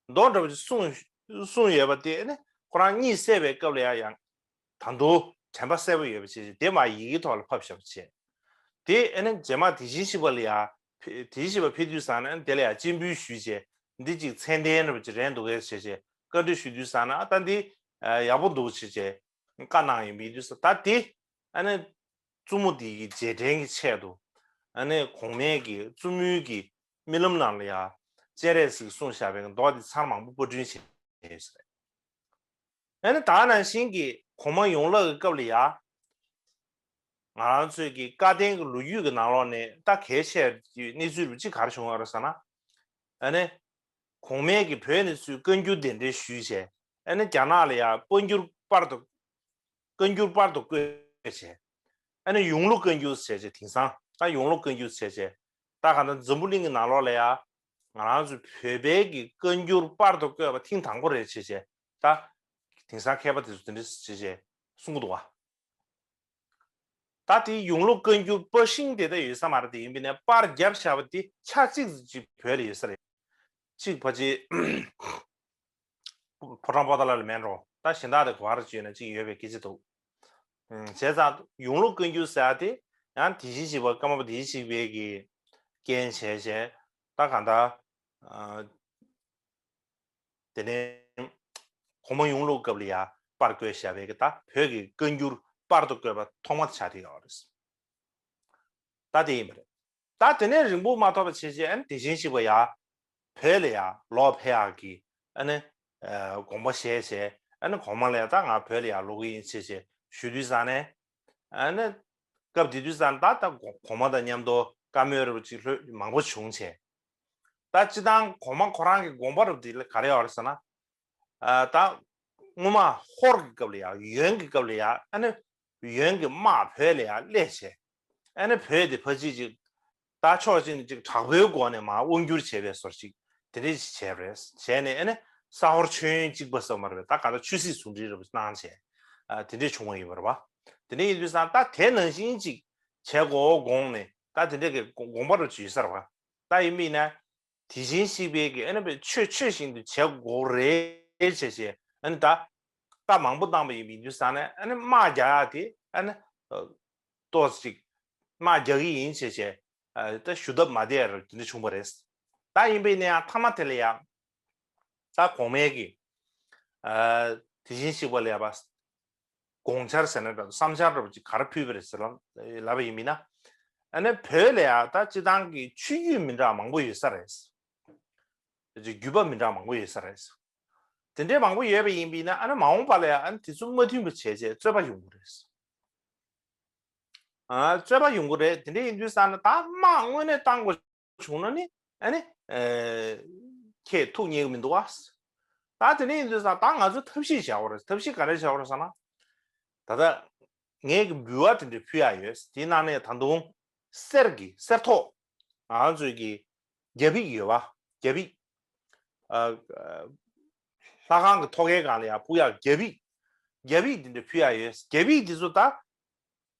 མདོ་འདྲ་པོ་ཅིག་གསུངས་གསུངས་ཡོད་པ་དེ་ནི་ཁོ་རང་གཉིད་སད་པའི་སྐབས་ལ་ཡང་ཡང་ད་དུང་དྲན་པ་གསལ་པོ་ཡོད་པ་བྱས་དེ་མར་ཡི་གེའི་ཐོག་ལ་ཕབ་བཞག་པ་བྱས། དེ་ཨ་ནི་རྗེས་མ་དེ་བཞིན་གཤེགས་པ་ལ་ཡང་དེ་བཞིན་གཤེགས་པ་ཕེབས་དུས་ཙང་ནས་དེ་ལ་ཡང་སྤྱན་འབུལ་ཞུས་བྱས་འདི་གཅིག་མཚན་ལྡན་འདྲ་པོ་ཅིག་རན་འདུག་གས་བྱས་བྱས་བཀའ་འདྲི་ཞུ་དུས་ཙང་ནས་ཨ་ད་འདི་ཡག་པོ་འདུག་བྱས་བྱས་བཀའ་གནང་ཡོད་པ་ཡིན་དུས་ཙང་ད་དེ་ཨ་ནི་བཙུན་མོ་དེ་གི་རྗེས་དྲན་གྱི་ཆེད་དུ་ཨ་ནི་གོང་མའི་གི་བཙུན་མོའི་གི་རྨི་ལམ་ནང་ལ་ཡང་སྤྱན་རས་གཟིགས་གསུངས་བཞག་པའི་མདོ་འདི་ཚང་མ་མང་པོ་པར་སྐྲུན་བྱས་ཡོད་ས་རེད། ཨ་ནི་ད་ནང་བཞིན་གྱི་གོང་མ་ཡོངས་ལུགས་ཀྱི་སྐབས་ལ་ཡང་ང་རང་ཚོའི་གི་བཀའ་བསྟན་གྱི་ལོ་རྒྱུས་ཀྱི་ནང་ལོགས་ནས་ད་གལ་ཆེ་བའི་གནས་ཚུལ་རུ་གཅིག་ག་རེ་བྱུང་བ་རེད་ཟེར་ན། ཨ་ནི་གོང་མས་ཀྱི་བོད་ནས་ཚུར་བཀའ་འགྱུར་གདན་འདྲེན་ཞུས་བྱས་ཨ་ནི་རྒྱ་ནག་ལ་ཡང་བཀའ་འགྱུར་པར་དུ་བཀའ་འགྱུར་པར་དུ་བརྐོས་བྱས། ཨ་ནི་ཡོངས་ལུགས་བཀའ་འགྱུར་བྱས་བྱས་དེང་སང་ད་ཡོངས་ལུགས་བཀའ་འགྱུར་བྱས་བྱས་ད་ག་ད་འཛམ་བུ་གླིང་གི་ནང་ལོགས་ལ་ཡང་ང་རང་ཚོ་བོད་པའི་གི་བཀའ་འགྱུར་པར་དུ་བརྐོས་པ་ཐེངས་དང་པོ་རེད་བྱས་བྱས་ད་དེང་སང་མཁས་པ་དེ་ཚོ་དེ་འདྲ་བྱས་བྱས་གསུང་གི་འདུག་བ། ད་དེ་ཡོངས་ལུགས་བཀའ་འགྱུར་པར་ཤིང་དེ་ད་ཡོད་ས་མ་རེད་དེ་ཡིན་པས་ན་པར་བརྒྱབ་བཞག་པ་དེ་ཆ་གཅིག་ཅིག་བོད་ལ་ཡོད་ས་རེད། གཅིག་ཕལ་ཆེར་ཕོ་བྲང་པོ་ཏ་ལ་ལ་མེད་འགྲོ། ད་གཞན་དག་དེ་ག་བར་བྱས་ན་གཅིག་ཡོད་པའི་སྐད་ཆ་འདུག་ཨུམ། བྱས་ཙང་ཡོངས་ལུགས་བཀའ་འགྱུར་ཟེར་ཡ་དེ་ཡང་དེ་བཞིན་གཤེགས་པ་ཀརྨ་པ་དེ་བཞིན་གཤེགས་པའི་གི་རྐྱེན་བྱས་བྱས་ད་གང་ལྟར་ཨ། དེ་ནས་གོང་མ་ཡོངས་ལུགས་སྐབས་ལ་ཡང་པར་བརྐོས་བཞག་པའི་གི་ད་བོད་ཀྱི་བཀའ་འགྱུར་པར་དུ་བརྐོས་པ་ཐོག་མ་དེ་ཆགས་བསྡད་ཡོད་རེད། ད་དེ་ཡིན་པ་རེད། ད་དེ་ནས་རིང་པོ་མ་ཐོགས་པ་བྱས་རྗེས་ཨ་ནི་དེ་བཞིན་གཤེགས་པ་ཡང་ བོད་ལ་ཡང་ལོག་ཕེབས་ཡག་གི་ཨ་ནི་དགོངས་པ་བཞེས་བྱས། ཨ་ནི་གོང་མ་ལ་ཡང་ད་ང་བོད་ལ་ཡང་ལོག་གི་ཡིན་ཟེར་བྱས་ཞུ་དུས་ཙང་ནས། ཨ་ནི་སྐབས་དེ་དུས་ཙང་ད་ད་གོང་མ་དང་མཉམ་དུ་བཀའ་མོལ་རབ་ཅིག་ལྷོད་མང་པོ་བྱུང་བྱས། ད་སྤྱི་བཏང་གོང་མ་ཁོ་རང་གི་དགོངས་པ་རབ་དེ་ལ་ག་རེ་ཡོད་རེད་ཟེར་ན། ཨ་ད་སྔོན་མ་ཧོར་གྱི་སྐབས་ལ་ཡང་ཡོན་གྱི་སྐབས་ལ་ཡང་ཨ་ནི་ཡོན་གྱི་དམག་བོད་ལ་ཡང་སླེབས་བྱས། ཨ་ནི་བོད་དེ་ཕལ་ཆེར་ཅིག་ད་ཕྱོགས་གཅིག་ནས་ཅིག་དྲག་པོའི་སྒོ་ནས་མར་དབང་བསྒྱུར་བྱས་པའི་བཟོ་ཅིག་དེ་འདྲས་ཅིག་བྱས་པ་རེད། བྱས་ནས་ཨ་ནི་ས་ཧོར་མཆོད་ཡོན་གཅིག་པ་ཟེར་བ་རེད། ད་ག་ད་ཆོས་སྲིད་ཟུང་འབྲེལ་རེད་པ་གནང་བྱས། ཨ་དེ་འདྲས་བྱུང་བ་ཡིན་པ་རེད་པ། དེ་འདྲས་ཡིན་དུས་ཙང་ད་དེ་ནང་བཞིན་ཅིག་བྱས་དགོས་དགོངས་ནས་ད་དེ་འདྲས་ཀྱི་དགོངས་པ་རུ་ཅིག་ཡོད་ས་རེད་པ། ད་ཡིན་པ་ཡིན་ན། དེ་བཞིན་གཤེགས་པའི་གི་ཨ་ནི་བའི་ཆོས་ཆོས་བཞིན་དུ་བྱེད་དགོས་རེད་བྱས་བྱས། ཨ་ནི་ད་བཀའ་མང་པོ་བཏང་བ་ཡིན་པ་ཡིན་དུས་ཙང་ནས། ཨ་ནི་དམག་རྒྱག་ཡག་དེ་ཨ་ནི་ཏོག་ཙམ་ཅིག་དམག་རྒྱག་གི་ཡིན་བྱས་བྱས། ཨ་ད་ཞུ་ཐབས་མ་བསྡད་ར་དེ་འདྲ་བྱུང་བ་རེད། ད་ཡིན་པ་ཡིན་ན་ཡང་མཐའ་མ་དེ་ལ་ཡང་ད་གོང་མའི་གི་ཨ་དེ་བཞིན་གཤེགས་པ་ལ་ཡང་བསམ་འཆར་ཟེར་ན་འདྲ། བསམ་འཆར་འདྲ་པོ་ཅིག་ག་རེ་ཕུལ་བ་རེད་ཟེར་ལབ་ལབ་པ་ཡིན་པ་ཡིན་ན། ཨ་ནི་བོད་ལ་ཡང་ད་སྤྱི་བཏང་གི་ཆོས་བརྒྱུད་མི་འདྲ་མང་པོ་ཡོད་ས་རེད། བརྒྱུད་པ་མི་འདྲ་མང་པོ་ཡོད་ས་རེད། དེ་འདྲའི་མང་པོ་ཡོད་པ་ཡིན་པ་ཡིན་ན། ཨ་ནི་མ་འོངས་པ་ལ་ཡང་ཨ་ནི་དེ་ཚོ་མ་མཐུན་པ་བྱས་བྱས་རྩོད་པ་ཡོང་གི་རེད། ཨ་རྩོད་པ་ཡོང་གི་རེད། དེ་འདྲ་ཡིན་དུས་ཙང་ནས་ད་དམག་དངོས་གནས་བཏང་དགོས་བྱུང་ན་ནི་ཨ་ནི་ཨེ་ཁྱེད་ཐུགས་མཉེས་ཀྱི་མི་འདུག་ཨ། ད་དེ་འདྲ་ཡིན་དུས་ཙང་ད་ང་ཚོ་ཐབས་ཤེས་བྱ་དགོས་རེད། ཐབས་ཤེས་ག་རེ་བྱ་དགོས་རེད་ཟེར་ན། ད་ལྟ་ངས་ཀྱི་འབུལ་བ་དེ་འདྲ་ཕུལ་ཡག་ཡོད། དེའི་ནང་ནས་ད་དུང་གསེར་གྱི་གསེར་ཐོག་ང་ཚོའི་གི་རྒྱ་ཕིག་ཡོད་པ། རྒྱ་ཕིག་ཨ་ཨ་ལྷ་ཁང་གི་ཐོག་ཁའི་སྒང་ལ་ཡང་ཕུག་ཡག་རྒྱ་ཕིག་རྒྱ་ཕིག་དེ་འདྲ་ཕུལ་ཡག་ཡོད། རྒྱ་ཕིག་དེ་ཚོ་ད་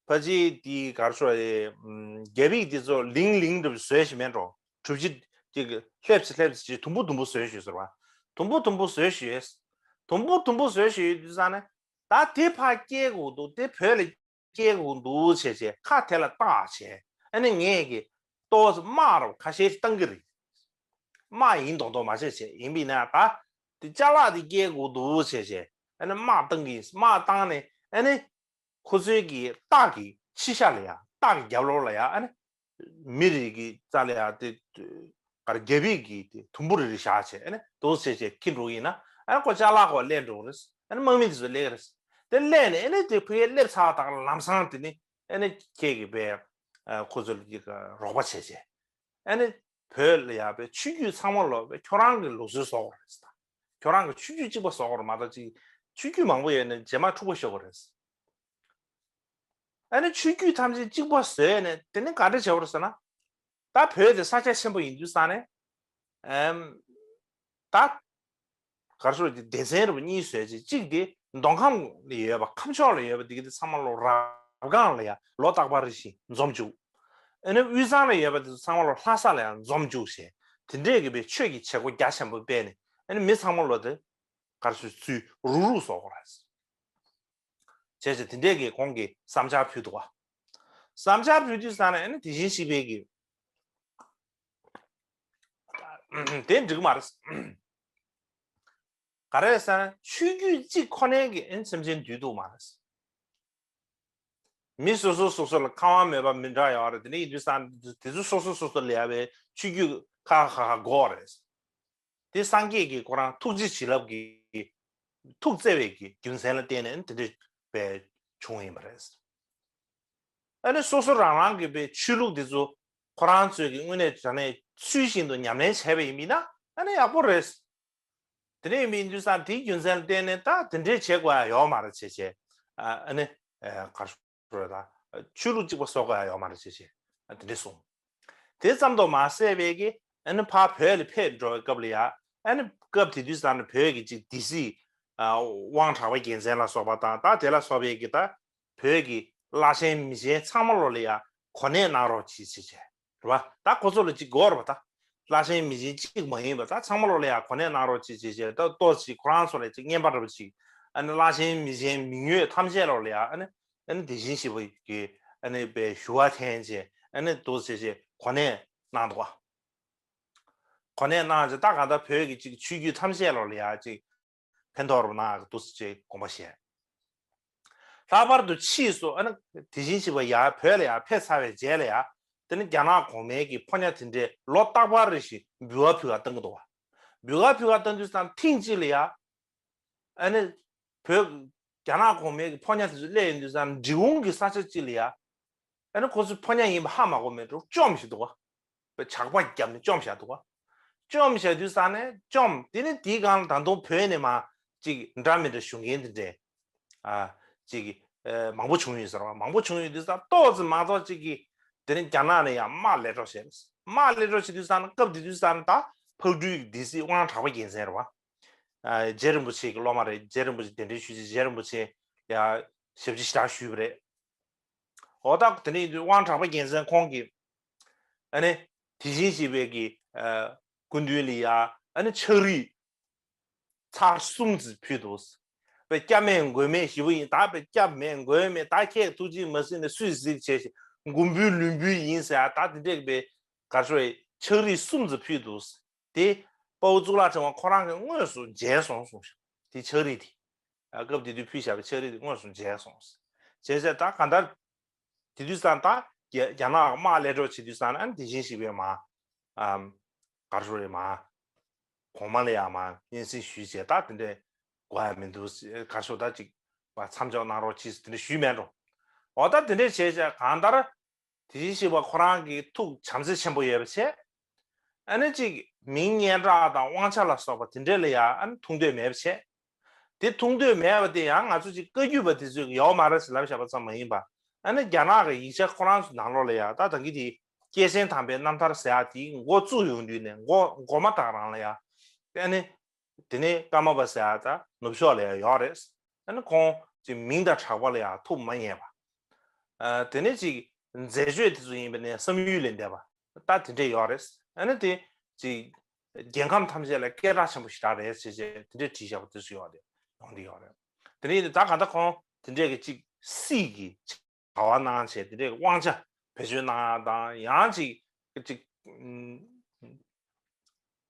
ཕལ་ཆེར་དེ་ག་རེ་ཞུ་དགོས་རེད། ཨམ་རྒྱ་ཕིག་དེ་ཚོ་ལིང་ལིང་འདྲ་པོ་བཟོས་ཤིག་མེད་འགྲོ། གྲུབ་ཆ་དེ་གི་ལྷེབ་ཙེ་ལྷེབ་ཙེ་ཅིག་དུམ་བུ་དུམ་བུ་བཟོས་ཤིག་ཟེར་བ། དུམ་བུ་དུམ་བུ་བཟོས་ཤིག་ཡོད། དུམ་བུ་དུམ་བུ་བཟོས་ཤིག་ཡོད་དུས་ཙང་ནས། ད་དེ་ཕར་སྐྱེལ་དགོས་འདུག་དེ་བོད་ལ་སྐྱེལ་དགོས་འདུག་བྱས་བྱས་ཁ་དེ་ལ་བཏགས་བྱས། ཨ་ནི་ངས་ཀྱི་ཏོག་ཙམ་དམག་རོགས་ཁ་ཤས་ཤིག་བཏང་གི་རེད། དམག་ཡིན་མདོག་མདོག་མ་བྱས་བྱས། ཡིན་པ་ཡིན་ན་ད་དེ་ཅ་ལག་དེ་སྐྱེལ་དགོས་འདུག་བྱས་བྱས། ཨ་ནི་དམག་བཏང་གི་ཡིན། དམག་བཏང་ནས་ཨ་ནི་ཁོ་ཚོའི་གི་སྟག་གི་ཕྱི་ཤ་ལ་ཡ། སྟག་གི་རྒྱབ་ལོགས་ལ་ཡ། ཨ་ནི་མི་རིགས་ཀྱི་རྩ་ལ་ཡ་དེ་གར་རྒྱ་བིག་གི་དེ་དུམ་བུ་རེ་རེ་བཞག་བྱས། ཨ་ནི་དུ་བྱས་བྱས་ཁྱེར་འགྲོ་གི་ཡིན་ན། ཨ་ནི་ཁོ་ཅ་ལག་ཁོ་སླེབས་འགྲོ་གི་རེད། ཨ་ནི་དམག་མི་དེ་ཚོ་སླེབས་ཀྱི་རེད། དེ་སླེབས་ནས་ཨ་ནི་དེ་ཕ་གིར་སླེབས་ཚར་དང་ལམ་སང་དེ་ནི་ཨ་ནི་ཁྱེད་ཀྱི་པའི་ཁོ་ཚོ་ལ་ཅིག་རོགས་པ་བྱས་བྱས། ཨ་ནི་བོད་ལ་ཡ་པའི་ཆོས་བརྒྱུད་ཚང་མ་ལོ་པའི་ཁྱོད་རང་གི་ལུགས་སྲོལ་བཟོ་དགོས་རེད་ཟེར། ཁྱོད་རང་གི་ཆོས་བརྒྱུད་གཅིག་པ་བཟོ་དགོས་རེད། མ་གཏོགས་ཅིག་ཆོས་བརྒྱུད་མང་པོ་ཡོད་ནས་རྗེས་མ་འཁྲུག་པ་ཤོར་དགོས་རེད། ཨ་ནི་ཆོས་བརྒྱུད་ཐམས་ཅད་གཅིག་པ་བཟོས་ནས་དེ་ནི་ག་འདྲ་བྱེད་དགོས་རེད་ཟེར་ན། ད་བོད་དེ་ས་ཆ་ཆེན་པོ་ཡིན་དུས་ཙང་ནས། ཨམ། ད་གར་སོ་དེ་སྡེ་ཚན་རུ་གཉིས་བཟོས་རྗེས། གཅིག་དེ་མདོ་ཁམས་ལ་ཡོད་པ། ཁམས་ཕྱོགས་ལ་ཡོད་པ་དེ་གི་དེ་ཚང་མ་ལོ་རབ་སྒང་ལ་ཡ་ལོ་རྟག་པར་རེ་བཞིན་འཛོམས་བཅུག་ཨ་ནི་དབུས་གཙང་ལ་ཡོད་པ་དེ་ཚོ་ཚང་མ་ལོ་ལྷ་ས་ལ་ཡང་འཛོམས་བཅུག་བྱས། དེ་འདྲས་ཀྱི་པའི་ཆོས་ཀྱི་བྱེད་སྒོ་རྒྱ་ཆེན་པོ་སྤེལ་ནས། ཨ་ནི་མི་ཚང་མ་ལོ་དེ་གར་སོ་ཚུལ་རུག་རུག་བཟོ་དགོས་རེད། བྱས་ཙང་དེ་འདྲས་ཀྱི་ཁོང་གིས་བསམ་འཆར་ཕུལ་འདུག་བ། བསམ་འཆར་ཕུལ་དུས་ཙང་ནས་ཨ་ནི་དེ་བཞིན་གཤེགས་པའི་གི་དེ་འགྲིག་མ་རེད། ག་རེ་ཟེར་ན་ཆོས་བརྒྱུད་གཅིག་ཁོ་ནའི་གི་ཨ་ནི་སེམས་ཅན་འདུལ་ཐུབ་མ་རེད། མི་སོ་སོ་སོ་སོ་ལ་ཁེ་དབང་མེད་པ་མི་འདྲ་ཡོད་རེད། དེ་འདྲ་ཡིན་དུས་ཙང་དེ་ཚོ་སོ་སོ་སོ་སོ་ལ་ཡ་བའི་ཆོས་བརྒྱུད་ཁ་ཁ་ཁ་དགོས་རེད། དེ་སངས་རྒྱས་ཀྱིས་ཁོ་རང་ཐུགས་རྗེ་བྱིན་རླབས་ཀྱིས་ཐུགས་བརྩེ་བའི་གི་རྒྱུ་མཚན་ལ་བརྟེན་ནས་དེ་འདྲ་བའི་བྱུང་ཡིན་པ་རེད། ཨ་ནི་སོ་སོ་རང་རང་གི་བའི་ཆོས་ལུགས་དེ་ཚོ་ཁོ་རང་ཚོས་ཀྱི་དངོས་གནས་དྲང་གནས་ཚུལ་བཞིན་དུ་ཉམས་ལེན་བྱས་པ་ཡིན་པ་ཡིན་ན་ཨ་ནི་ཡག་པོ་རེད། དེ་འདྲ་ཡིན་པ་ཡིན་དུས་ཙང་དེའི་རྒྱུ་མཚན་ལ་བརྟེན་ནས་ད་དེ་འདྲས་བྱེད་དགོས་ཡ་ཡོད་མ་རེད་བྱས་བྱས། ཨ་ནི་ག་རེ་ཞུ་དགོས་རེད། ད་ཆོས་ལུགས་གཅིག་པ་བཟོ་དགོས་ཡ་ཡོད་མ་རེད་བྱས་བྱས། ཨ་དེ་འདྲས་གསུངས། དེ་ཙམ་དུ་མ་ཟད་པའི་གི་ཨ་ནི་ཕར་བོད་ལ་ཕེབས་འགྲོ་བའི་སྐབས་ལ་ཡ། ཨ་ནི་སྐབས་དེ་དུས་ཙང་ནས་བོད་ཀྱི་ཅིག་སྡེ་སྲིད་ཨ་དབང་དྲག་པོའི་རྒྱལ་མཚན་ལ་སོགས་པ་དང་། ད་དེ་ལ་སོགས་པའི་གི་ད་བོད་ཀྱི་བླ་ཆེན་མི་ཆེན་ཚང་མ་ལོ་ལ་ཡ་གོ་གནས་གནང་རོགས་གྱིས་ཟེར་བྱས་རེད་བ། ད་ཁོ་ཚོ་ལ་ཅིག་དགོས་རེད་བ། ད་བླ་ཆེན་མི་ཆེན་གཅིག་མ་ཡིན་པ་ད་ཚང་མ་ལོ་ལ་ཡ་གོ་གནས་གནང་རོགས་གྱིས་ཟེར་བྱས། ད་ཏོག་ཙམ་ཁོ་རང་ཚོ་ལ་ཅིག་རྔན་པ་འདྲ་པོ་ཅིག་ཨ་ནི་བླ་ཆེན་མི་ཆེན་མི་ཉུང་ཐམས་ཅད་ལོ་ལ་ཡ་ཨ་ནི་ཨ་ནི་དེ་བཞིན་གཤེགས་པ་གི་ཨ་ནི་པའི་ཞུ་བ་འཐེན་བྱས། ཨ་ནི་འདུག་ཟེར་བྱས་གོ་གནས་གནང་འདུག་བ། གོ་གནས་གནང་བྱས་ད་གང་ལྟར་བོད་ཀྱི་ཅིག་ཆོས་བརྒྱུད་ཐམས་ཅད་ལོ་ལ་ཡ་ཅིག་ཕན་ཐོགས་རུ་གནང་ཡག་འདུག་ཟེར་བྱས་དགོངས་པ་བཞེས། ལྷག་པར་དུ་ཕྱིས་སུ་ཨ་ནི་དེ་བཞིན་གཤེགས་པ་ཡར་བོད་ལ་ཡར་ཕེབས་ཚར་བའི་རྗེས་ལ་ཡ། དེ་ནི་རྒྱ་ནག་གོང་མའི་གི་ཕོ་ཉ་དེ་འདྲས་ལོ་རྟག་པར་རེ་བཞིན་འབུལ་བ་ཕུལ་བ་བཏང་གི་འདུག་བ། འབུལ་བ་ཕུལ་བ་བཏང་དུས་ཙང་ཐེངས་གཅིག་ལ་ཡ། ཨ་ནི་བོད་རྒྱ་ནག་གོང་མའི་གི་ཕོ་ཉ་དེ་ཚོ་སླེབས་ཡོང་དུས་ཙང་འབྲི་གུང་གི་ས་ཆ་གཅིག་ལ་ཡ། ཨ་ནི་ཁོ་ཚོའི་ཕོ་ཉ་ཡིན་པ་ཧ་མ་གོ་མེད་འགྲོ་བཅོམ་ཞིག་འདུག་བ། ཇག་པ་བརྒྱབ་ནས་བཅོམ་བཞག་འདུག་བ། བཅོམ་བཞག་དུས་ཙང་ནས་བཅོམ་དེ་ནི་དེའི་སྒང་ལ་ད་དུང་བོད་ནས་མ་ཅིག་འདྲ་མི་འདྲ་ཞུ་མཁན་དེ་འདྲས། ཨ། ཅིག་ཨ། མང་པོ་བྱུང་ཡོད་ཟེར་བ། མང་པོ་བྱུང་ཡོད་དུས་ཙང་ཏོག་ཙམ་མ་གཏོགས་ཅིག་གིས་དེ་ནི་རྒྱ་ནག་ནས་ཡང་དམག་ལས་འགྲོ་བྱས། དམག་ལས་འགྲོ་བྱེད་དུས་ཙང་ནས་སྐབས་དེ་དུས་ཙང་ནས་ད་ཕག་གྲུའི་སྡེ་སྲིད་དབང་དྲག་པ་རྒྱལ་མཚན་རེད་བ། ཨ། རྗེ་རིན་པོ་ཆེ་གི་སློབ་མ་རེད། རྗེ་རིན་པོ་ཆེ་གདན་འདྲེན་ཞུས་རྗེས་རྗེ་རིན་པོ་ཆེ་ཡ་ཞབས་ཕྱི་ཞེ་དྲག་ཞུས་པ་རེད། འོ་ད་དེ་ནས་དབང་དྲག་པ་རྒྱལ་མཚན་ཁོང་གིས་ཨ་ནི་དེ་བཞིན་གཤེགས་པའི་གི་ཨ་སྐུ་མདུན་ལ་ཡ་ཨ་ནི་ཕྱག་རིས་ཚར་གསུམ་ཙམ་ཕུལ་འདུག། པའི་སྐྱབས་མེད་མགོན་མེད་ཞེ་པོ་ཡིན། ད་པའི་སྐྱབས་མེད་མགོན་མེད། ད་ཁྱེད་ཐུགས་རྗེ་མ་གཟིགས་ན་སུས་གཟིགས་བྱས་ཤིག། མགོན་པོའི་ལུས་འབུལ་ཡིན་ཟེར་ཡ་ད་དེ་འདྲས་པའི་ག་ཚོད་ཕྱག་རིས་གསུམ་ཙམ་ཕུལ་འདུག། དེ་དཔའ་བོ་གཙུག་ལག་ཕྲེང་བ་ཁོ་རང་གིས་དངོས་སུ་མཇལ་སོང་གསུངས་ཤག། དེ་ཕྱག་རིས་དེ། ཨ། སྐབས་དེ་དུས་ཕུལ་བཞག་པའི་ཕྱག་རིས་དེ་དངོས་སུ་མཇལ་སོང་། བྱས་ཙང་ད་གང་ལྟར་དེ་དུས་ཙང་ད་རྒྱ་རྒྱ་ནག་དམག་སླེབས་འགྲོ་བྱེད་དུས་ཙང་ཨ་ནི་དེ་བཞིན་གཤེགས་པའི་མ། ཨམ། ག་རེ་ཟེར་རེད་མ། གོང་མ་ལ་ཡ་མ་སྙན་སེང་ཞུས་བྱས་ད་དེ་འདྲས་དགོས་ཡ་མི་འདུག། ག་རེ་ཟེར་ད་ཅིག་མཚམས་འཇོག་གནང་རོགས་གྱིས་དེ་འདྲས་ཞུས་མེད་འགྲོ། འོ་ད་དེ་འདྲས་བྱས་ཙང་གང་ལྟར། དེ་བཞིན་གཤེགས་པ་ཁོ་རང་གི་ཐུགས་བྱམས་བརྩེ་ཆེན་པོ་ཡོད་པ་བྱས། ཨ་ནི་ཅིག་མིང་སྙན་གྲགས་དང་དབང་ཆ་ལ་སོགས་པ་དེ་འདྲས་ལ་ཡང་ཨ་ནི་ཐུགས་འདོད་མེད་པ་བྱས། དེ་ཐུགས་འདོད་མེད་པ་དེ་ཡང་ང་ཚོ་ཅིག་བཀའ་བརྒྱུད་པ་དེ་ཚོས་ཡོད་མ་རེད་ཟེར་ལབ་བཞག་པ་ཙམ་མ་ཡིན་པ། ཨ་ནི་རྒྱ་ནག་གི་ཡིག་ཆ་ཁོ་རང་ཚོའི་ནང་ལོགས་ལ་ཡང་ད་ད་གིན་དེ་སྐྱེས་ཆེན་དམ་པའི་རྣམ་ཐར་ཟེར་ཡག་དེའི་འགོ་བཙུགས་ཡོང་དུས་ནས་འགོ་འགོ་མ་དག་རང་ལ་ཡང་། ཨ་ནི། དེ་ནས་ཀརྨ་པ་ཟེར་ཡག་ད་ནུབ་ཕྱོགས་ལ་ཡང་ཡོད་རེད། ཨ་ནི་ཁོང་ཅིག་མིང་དང་གྲགས་པ་ལ་ཡང་ཐུགས་མ་མཉེས་པ། ཨ། དེ་ནས་ཅིག་མཛད་སྤྱོད་དེ་ཚོ་ཡིན་པ་ནས་བསམ་ཡུལ་ལས་འདས་པ་ད་དེ་འདྲས་ཡོད་རེད། ཨ་ནི་དེ་ཅིག་རྒྱལ་ཁམས་ཐམས་ཅད་ལ་སྐད་གྲགས་ཆེན་པོ་ཞེ་དྲག་རེད་ཟེར་བྱས་དེ་འདྲས་བྲིས་བཞག་པ་དེ་ཚོ་ཡོད་རེད། ཡོང་གི་ཡོད་རེད། དེ་ནས་ད་ག་ད་ཁོང་དེ་འདྲས་ཀྱི་ཅིག་སྲིད་ཀྱི་བྱ་བ་གནང་བྱས་དེ་འདྲའི་དབང་ཆ་བེད་སྤྱོད་གནང་ཡག་དང་ཡང་ཅིག་ཅིག་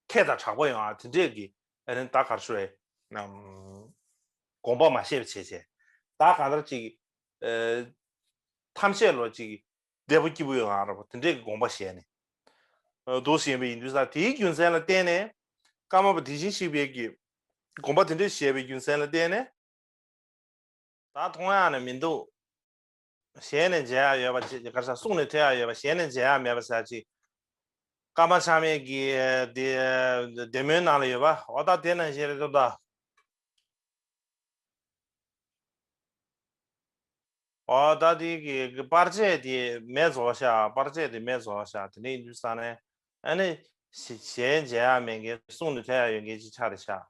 ཁྱད་དང་གྲགས་པ་ཡོང་ཡག་དེ་འདྲས་ཀྱི་ཨ་ནི་ད་ག་རེ་ཟེར་དགོངས་པ་མ་བཞེས་པ་བྱས་བྱས་ད་གང་ལྟར་ཅིག་ཐམས་ཅད་ལ་ཅིག་བདེ་པོ་སྐྱིད་པོ་ཡོང་ཡག་ར་བ་དེ་འདྲས་ཀྱི་དགོངས་པ་བཞེས་ནས་འདུག་ཟིན་པ་ཡིན་དུས་ཙང་དེའི་རྒྱུ་མཚན་ལ་བརྟེན་ནས་ཀརྨ་པ་དེ་བཞིན་གཤེགས་པའི་གི་དགོངས་པ་དེ་འདྲས་བཞེས་པའི་རྒྱུ་མཚན་ལ་བརྟེན་ནས། ད་མཐོང་ཡག་ནི་མི་འདུག། ཞལ་ནས་མཇལ་ཡག་ཡོད་པ་ཅིག་ག་རེ་ཟེར། གསུང་ནས་ཐོས་ཡག་ཡོད་པ་ཞལ་ནས་མཇལ་ཡག་མེད་པ་ཟེར་ཅིག། ཀརྨ་ཆགས་མེད་ཀྱི་དེ་བདེ་སྨོན་ནང་ལ་ཡོད་པ་འོ་ད་དེ་ནང་བཞིན་རེད་འདུག་ད། འོ་ད་དེ་གི་པར་ཆས་དེ་མེད་བཟོ་བ་ཤག། པར་ཆས་དེ་མེད་བཟོ་བ་ཤག། དེ་འདྲ་ཡིན་དུས་ཙང་ནས་ཨ་ནི་ཞལ་མཇལ་ཡག་མེད་མཁན་གསུང་ནས་ཐོས་ཡག་ཡོད་མཁན་ཅིག་ཆགས་རེད་ཤག།